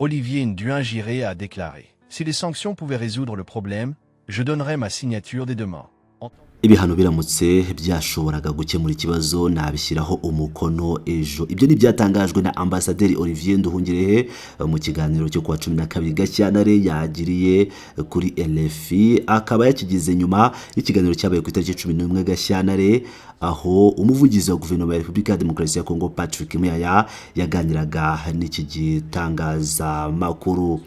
Olivier Nduhungirehe a déclaré: «Si les sanctions pouvaient résoudre le problème, je donnerais ma signature dès demain.» Ibihano biramutse byashoboraga gukemura ikibazo, nabishyiraho umukono ejo. Ibyo ni byatangajwe na Ambasaderi Olivier Nduhungirehe mu kiganiro cyo kuwa 12 Gashyantare yagiriye kuri RFI, akaba yakigize nyuma y'ikiganiro cyabaye ku itariki 11 Gashyantare, aho umuvugizi wa Guverinoma ya Repubulika ya Demokarasi ya Kongo, Patrick Muyaya, yaganiraga n'iki gitangazamakuru.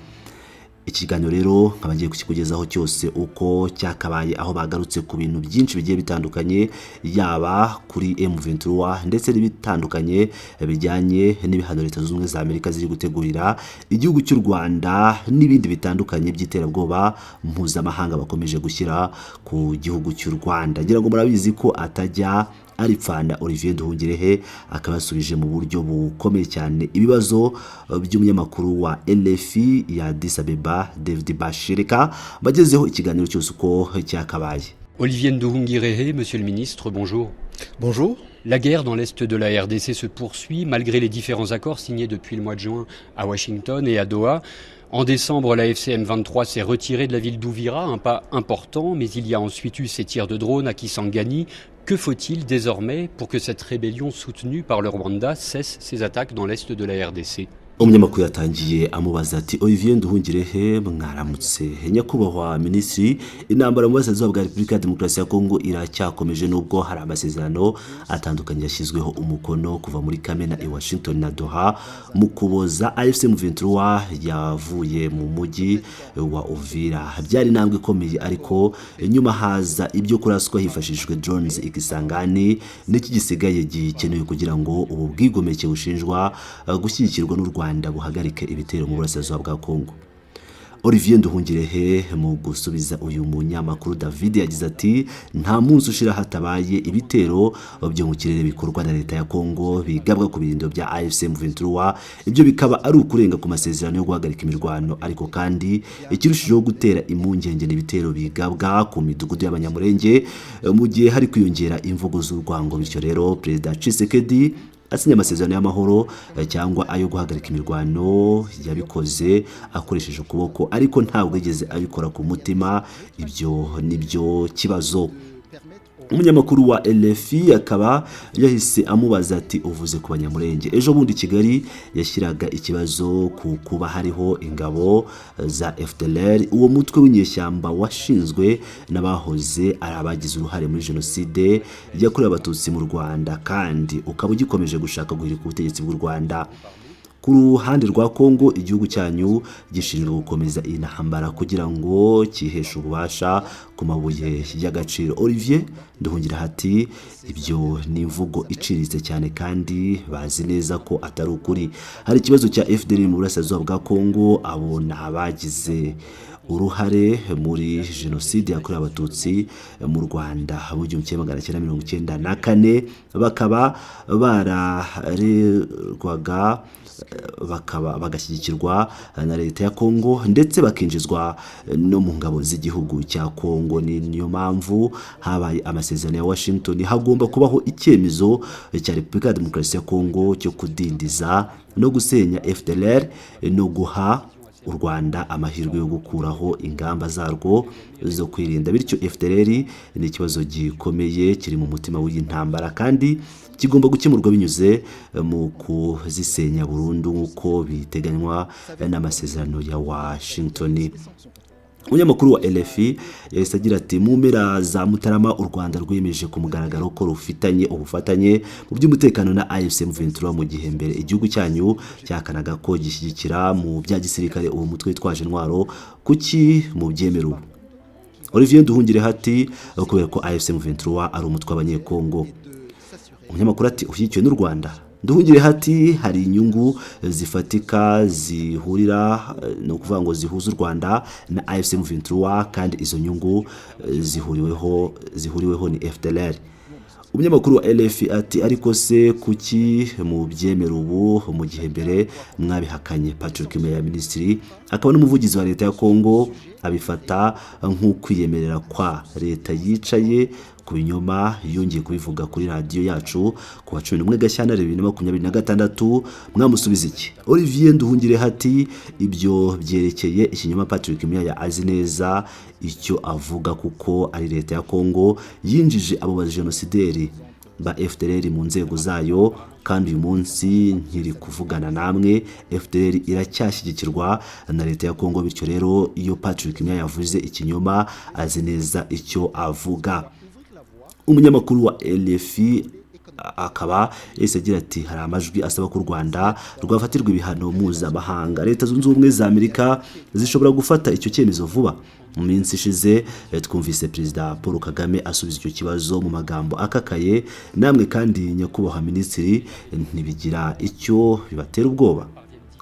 Ikiganiro rero nkaba ngiye kukikugezaho cyose uko cyakabaye, aho bagarutse ku bintu byinshi bigiye bitandukanye, yaba kuri M23 ndetse n'ibitandukanye bijyanye n'ibihano Leta Zunze Ubumwe za Amerika ziri gutegurira igihugu cy'u Rwanda, n'ibindi bitandukanye by'iterabwoba mpuzamahanga bakomeje gushyira ku gihugu cy'u Rwanda. Ngira ngo murabizi ko atajya aripfana. Olivier Nduhungirehe akaba yasubije mu buryo bukomeye cyane ibibazo by'umunyamakuru wa RFI ya Addis Abeba, David Bashirika. Bagezeho ikiganiro cyose uko cyakabaye. Olivier Nduhungirehe, monsieur le ministre, bonjour. Bonjour. La guerre dans l'est de la RDC se poursuit malgré les différents accords signés depuis le mois de juin à Washington et à Doha. En décembre, l'AFC M23 s'est retirée de la ville d'Uvira, un pas important, mais il y a ensuite eu ces tirs de drones à Kisangani. Que faut-il désormais pour que cette rébellion soutenue par le Rwanda cesse ses attaques dans l'est de la RDC? Umunyamakuru yatangiye amubaza ati: "Olivier Nduhungirehe, mwaramutse nyakubahwa minisitiri. Intambara mu Burasirazuba bwa Repubulika ya Demokarasi ya Kongo iracyakomeje nubwo hari amasezerano atandukanye yashyizweho umukono kuva muri Kamena i Washington na Doha mu Kuboza. AFC M23 yavuye mu mujyi wa Uvira, byari intambwe ikomeye, ariko nyuma haza ibyo kuraswa hifashishijwe drones i Kisangani. N'iki gisigaye gikenewe kugira ngo ubu bwigomeke bushinjwa gushyigikirwa n'u Rwanda buhagarike ibitero mu Burasirazuba bwa Kongo?" Olivier Nduhungirehe mu gusubiza uyu munyamakuru David yagize ati: "Nta munsi ushira hatabaye ibitero byo mu kirere bikorwa na Leta ya Kongo bigabwa ku birindiro bya AFC M23, ibyo bikaba ari ukurenga ku masezerano yo guhagarika imirwano. Ariko kandi ikirushijeho gutera impungenge ni ibitero bigabwa ku midugudu y'Abanyamurenge mu gihe hari kwiyongera imvugo z'urwango. Bityo rero, Perezida Tshisekedi asinya amasezerano y'amahoro cyangwa ayo guhagarika imirwano, yabikoze akoresheje ukuboko, ariko ntabwo yigeze abikora ku mutima. Ibyo nibyo kibazo." Umunyamakuru wa RFI akaba yahise amubaza ati: "Uvuze ku Banyamurenge. Ejo bundi Kigali yashyiraga ikibazo ku kuba hariho ingabo za FDLR, uwo mutwe w'inyeshyamba washinzwe n'abahoze ari abagize uruhare muri Jenoside yakorewe Abatutsi mu Rwanda, kandi ukaba ugikomeje gushaka guhirika ubutegetsi bw'u Rwanda. Ku ruhande rwa Kongo, igihugu cyanyu gishinzwe gukomeza iyi ntambara kugira ngo cyiheshe ububasha ku mabuye y'agaciro." Olivier Nduhungirehe ati: "Ibyo ni imvugo iciriritse cyane kandi bazi neza ko atari ukuri. Hari ikibazo cya FDLR mu Burasirazuba bwa Kongo. Abo ni abagize uruhare muri Jenoside yakorewe Abatutsi mu Rwanda mu 1994, bakaba bararerwaga, bakaba bagashyigikirwa na Leta ya Kongo, ndetse bakinjizwa no mu ngabo z'igihugu cya Kongo. Ni niyo mpamvu habaye amasezerano ya Washington. Hagomba kubaho icyemezo cya Repubulika ya Demokarasi ya Kongo cyo kudindiza no gusenya FDLR no guha u Rwanda amahirwe yo gukuraho ingamba zarwo zo kwirinda. Bityo FDLR ni ikibazo gikomeye kiri mu mutima w'iyi ntambara, kandi kigomba gukemurwa binyuze mu kuzisenya burundu nk'uko biteganywa n'amasezerano ya Washington." Umunyamakuru wa RFI yahise agira ati: "Mu mpera za Mutarama, u Rwanda rwemeje ku mugaragaro ko rufitanye ubufatanye mu by'umutekano na AFC M23, mu gihe mbere igihugu cyanyu cyahakanaga ko gishyigikira mu bya gisirikare uwo mutwe witwaje intwaro. Kuki mu byemera ubu?" Olivier Nduhungirehe ati: "Kubera ko AFC M23 ari umutwe w'Abanyekongo." Umunyamakuru ati: "Ushyigikiwe n'u Rwanda?" Nduhungirehe ati: "Hari inyungu zifatika zihurira, ni ukuvuga ngo zihuza u Rwanda na AFC M23, kandi izo nyungu zihuriweho ni FDLR." Umunyamakuru wa RFI ati: "Ariko se kuki mu byemera ubu mu gihe mbere mwabihakanye?" Patrick Muyaya, minisitiri akaba n'umuvugizi wa Leta ya Kongo, abifata nk'ukwiyemerera kwa leta yicaye ku Ku binyoma yongeye kubivuga kuri radiyo yacu ku wa 11 Gashyantare 2026. Mwamusubiza iki? Olivier Nduhungirehe ati: "Ibyo byerekeye ikinyoma, Patrick Muyaya azi neza icyo avuga, kuko ari leta ya Kongo yinjije abo bajenosideri ba FDLR mu nzego zayo, kandi uyu munsi nkiri kuvugana namwe FDLR iracyashyigikirwa na leta ya Kongo. Bityo rero, iyo Patrick Muyaya yavuze ikinyoma, azi neza icyo avuga." Umunyamakuru wa RFI akaba yahise agira ati: "Hari amajwi asaba ko u Rwanda rwafatirwa ibihano mpuzamahanga. Leta Zunze Ubumwe za Amerika zishobora gufata icyo cyemezo vuba? Mu minsi ishize twumvise Perezida Paul Kagame asubiza icyo kibazo mu magambo akakaye. Namwe kandi, nyakubahwa minisitiri, ntibigira icyo bibatera ubwoba?"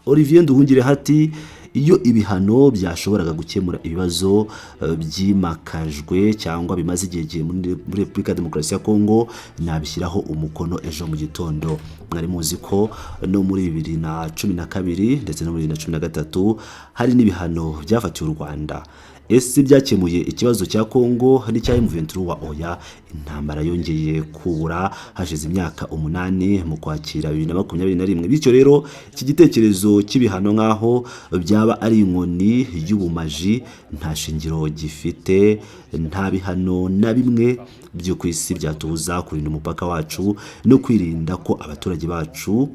Olivier Nduhungirehe ati: "Iyo ibihano byashoboraga gukemura ibibazo byimakajwe cyangwa bimaze igihe muri Repubulika ya Demokarasi ya Kongo, nabishyiraho umukono ejo mu gitondo. Mwari muzi ko no muri 2012 ndetse no muri 2013 hari n'ibihano byafatiwe u Rwanda. Ese byakemuye ikibazo cya Kongo n'icya M23? Oya, intambara yongeye kubura hashize imyaka 8, mu Kwakira 2021. Bityo rero, iki gitekerezo cy'ibihano nk'aho byaba ari inkoni y'ubumaji nta shingiro gifite. Nta bihano na bimwe byo ku isi byatubuza kurinda umupaka wacu no kwirinda ko abaturage bacu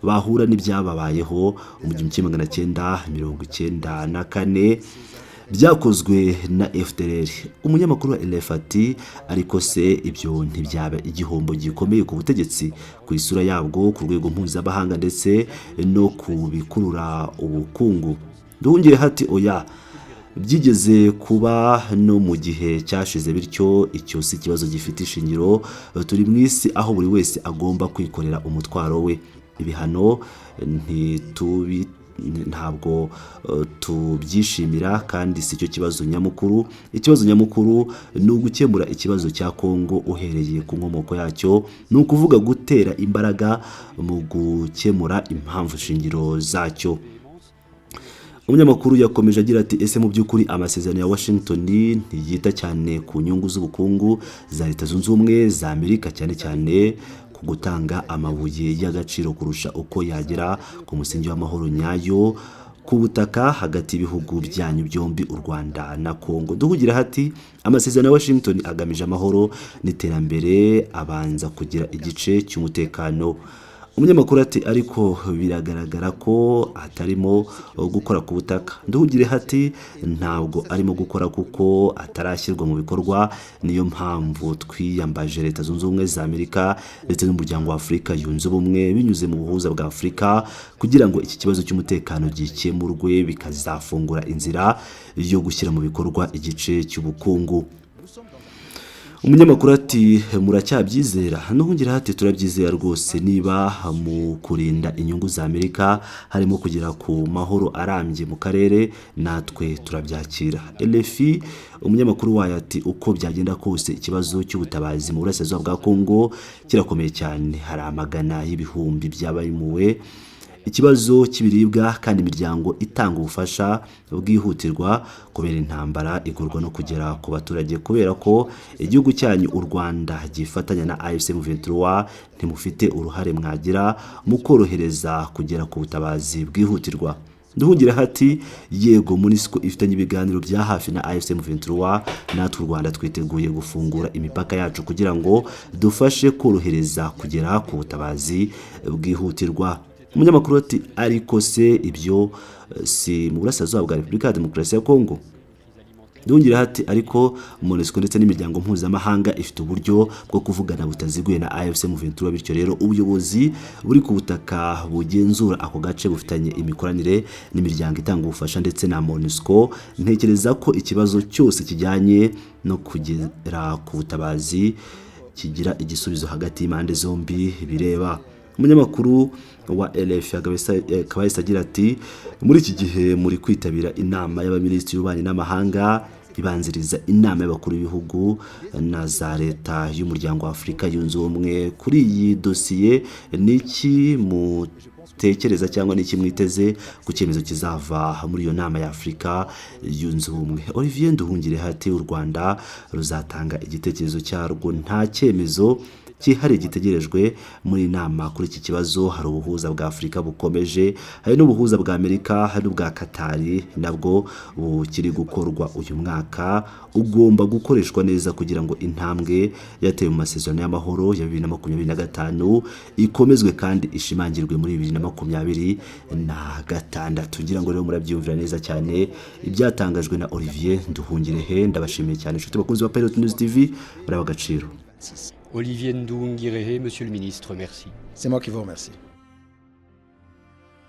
bahura n'ibyababayeho mu 1994 byakozwe na FDLR." Umunyamakuru wa RFI ati: "Ariko se ibyo ntibyaba igihombo gikomeye ku butegetsi, ku isura yabwo ku rwego mpuzamahanga ndetse no ku bikurura ubukungu?" Nduhungirehe ati: "Oya, byigeze kuba no mu gihe cyashize, bityo icyo si ikibazo gifite ishingiro. Turi mu isi aho buri wese agomba kwikorera umutwaro we. Ibihano ntitubi ntabwo tubyishimira, kandi si cyo kibazo nyamukuru. Ikibazo nyamukuru ni ugukemura ikibazo cya Kongo uhereye ku nkomoko yacyo, ni ukuvuga gutera imbaraga mu gukemura impamvu shingiro zacyo." Umunyamakuru yakomeje agira ati: "Ese mu by'ukuri amasezerano ya Washington ntiyita cyane ku nyungu z'ubukungu za Leta Zunze Ubumwe za Amerika, cyane cyane ku gutanga amabuye y'agaciro, kurusha uko yagera ku musingi w'amahoro nyayo ku butaka hagati y'ibihugu byanyu byombi, u Rwanda na Kongo?" Nduhungirehe ati: "Amasezerano ya Washington agamije amahoro n'iterambere, abanza kugira igice cy'umutekano." Umunyamakuru ati: "Ariko biragaragara ko atarimo gukora ku butaka." Nduhungirehe ati: "Ntabwo arimo gukora kuko atarashyirwa mu bikorwa. Niyo mpamvu twiyambaje Leta Zunze Ubumwe za Amerika ndetse n'Umuryango wa Afurika Yunze Ubumwe binyuze mu buhuza bwa Afurika, kugira ngo iki kibazo cy'umutekano gikemurwe, bikazafungura inzira yo gushyira mu bikorwa igice cy'ubukungu." Umunyamakuru ati: "Muracyabyizera?" Nduhungirehe ati: "Turabyizera rwose. Niba mu kurinda inyungu za Amerika harimo kugera ku mahoro arambye mu karere, natwe turabyakira." RFI, umunyamakuru wayo ati: "Uko byagenda kose, ikibazo cy'ubutabazi mu burasirazuba bwa Kongo kirakomeye cyane. Hari amagana y'ibihumbi by'abimuwe, ikibazo cy'ibiribwa, kandi imiryango itanga ubufasha bwihutirwa kubera intambara igorwa no kugera ku baturage. Kubera ko igihugu cyanyu u Rwanda gifatanya na AFC M23, ntimufite uruhare mwagira mu korohereza kugera ku butabazi bwihutirwa?" Nduhungirehe ati: "Yego, MONUSCO ifitanye ibiganiro bya hafi na AFC M23. Natwe u Rwanda twiteguye gufungura imipaka yacu kugira ngo dufashe korohereza kugera ku butabazi bwihutirwa." Umunyamakuru ati: "Ariko se ibyo si mu burasirazuba bwa Repubulika ya Demokarasi ya Kongo?" Nduhungirehe ati: "Ariko MONUSCO ndetse n'imiryango mpuzamahanga ifite uburyo bwo kuvugana butaziguye na AFC M23. Bityo rero, ubuyobozi buri ku butaka bugenzura ako gace bufitanye imikoranire n'imiryango itanga ubufasha ndetse na MONUSCO. Ntekereza ko ikibazo cyose kijyanye no kugera ku butabazi kigira igisubizo hagati y'impande zombi bireba." Umunyamakuru wa RFI akaba yahise agira ati: "Muri iki gihe muri kwitabira inama y'abaminisitiri b'ububanyi n'amahanga ibanziriza inama y'abakuru b'ibihugu na za leta y'Umuryango wa Afurika Yunze Ubumwe kuri iyi dosiye, ni iki mu Mutekereza cyangwa n'iki mwiteze ku cyemezo kizava muri iyo nama ya Afurika Yunze Ubumwe? Olivier Nduhungirehe ati: "U Rwanda ruzatanga igitekerezo cyarwo. Nta cyemezo cyihariye gitegerejwe muri iyi nama kuri iki kibazo. Hari ubuhuza bwa Afurika bukomeje, hari n'ubuhuza bwa Amerika, hari n'ubwa Katari nabwo bukiri gukorwa. Uyu mwaka ugomba gukoreshwa neza kugira ngo intambwe yatewe mu masezerano y'amahoro ya 2025 ikomezwe kandi ishimangirwe muri 2026." Ngira ngo rero murabyiyumvira neza cyane ibyatangajwe na Olivier Nduhungirehe. Ndabashimiye cyane, inshuti bakunzi ba Pilot News TV, muraba agaciro. Olivier Nduhungirehe, Monsieur le ministre, merci. C'est moi qui vous remercie.